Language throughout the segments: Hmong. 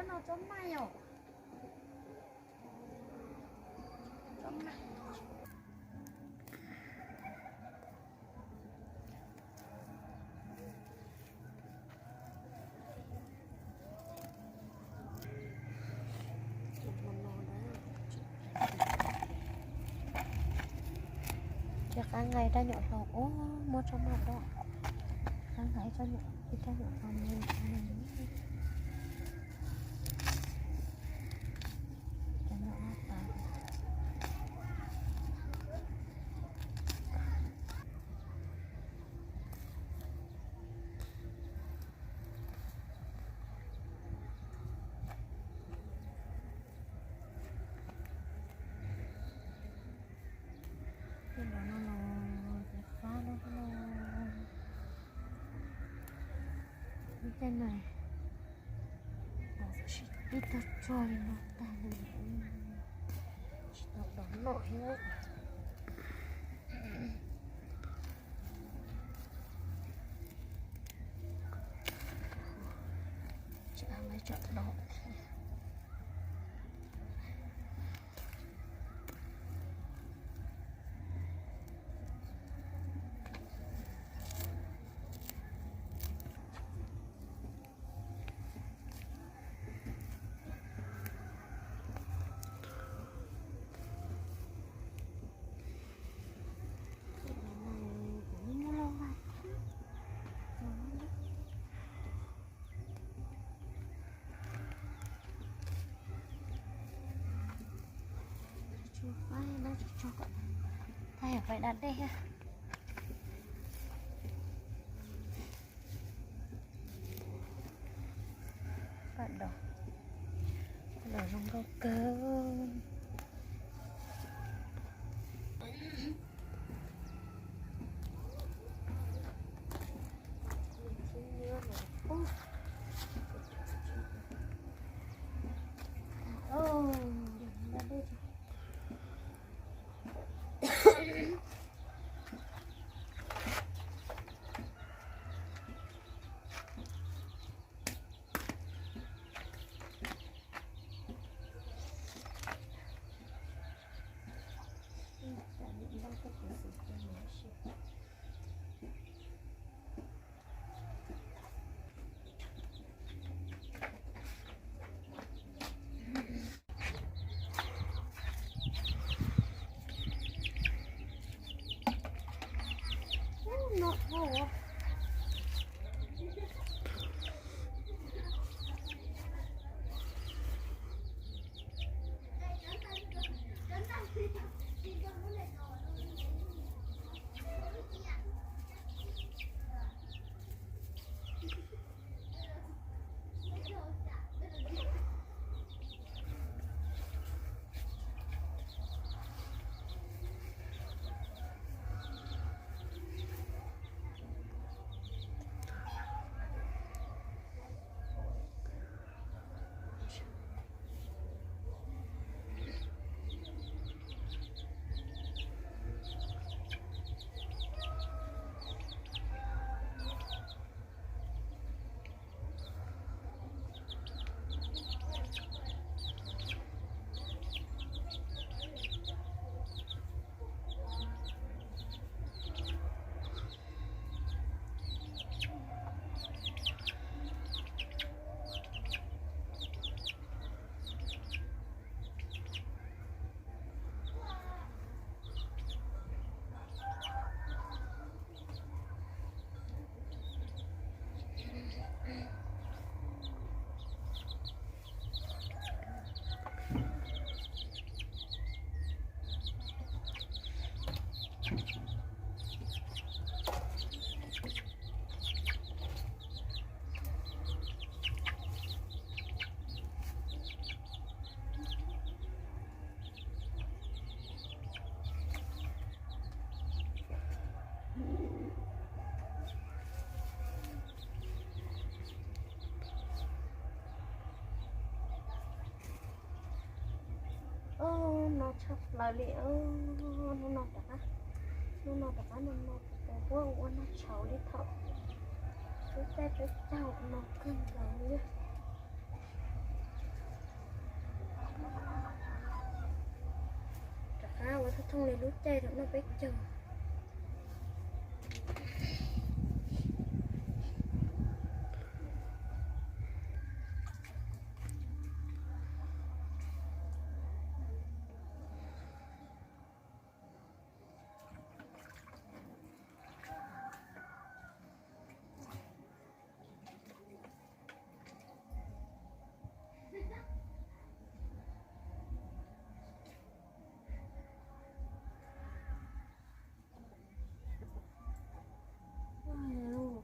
No tsob maij os. Tsob maij. Ces qab nqaij rab nyuam hlau ub, muab tsob maij do, qab nqaij rab nyuam, ib rab nyuam hlau me. Tej no no los, cov qab no no, ib tej no, tib tug tsuag li no tag li, tsis tau dov noj thiab. Tsam lawv tsam dov thiab. Thaij yog pais da dej thiab. Paj dov, paj dov zoo nkauj kawg. Ub, no tshaj plaws li. Hnub no rov qab, hnub no rov qab no no kuv puas ua noj tshauv li thaum peb caug no kawg nkaus li. Ua thooj thooj li lub caij rau noj peb caug.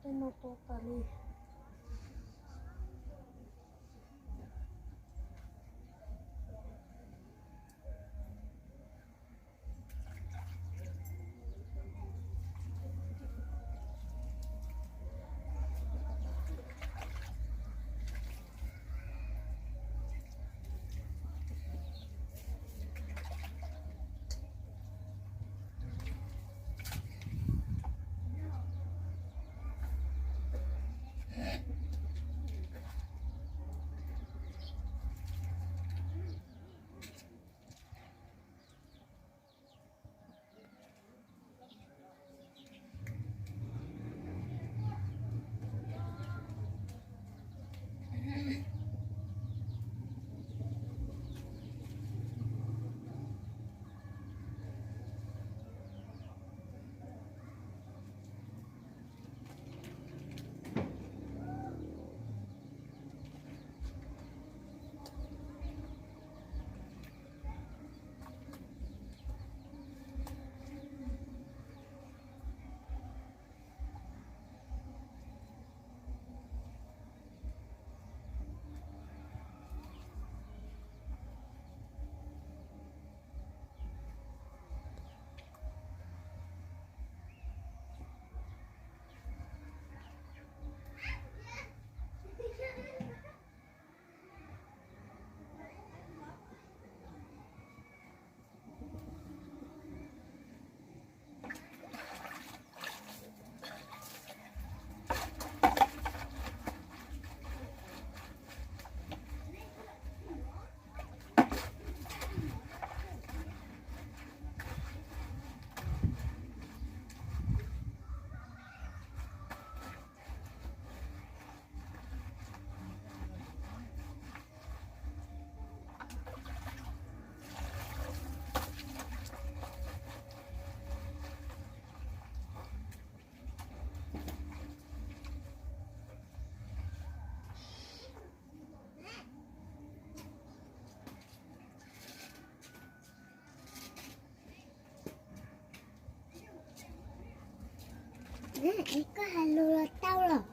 Tej no tua tas li. Koj hais lus los tau los?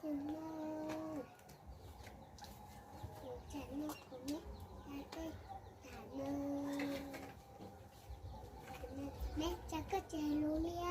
Tus no, kuv tsam no kuv neb cov tej tham no, neb cov koj tsis hais lus li.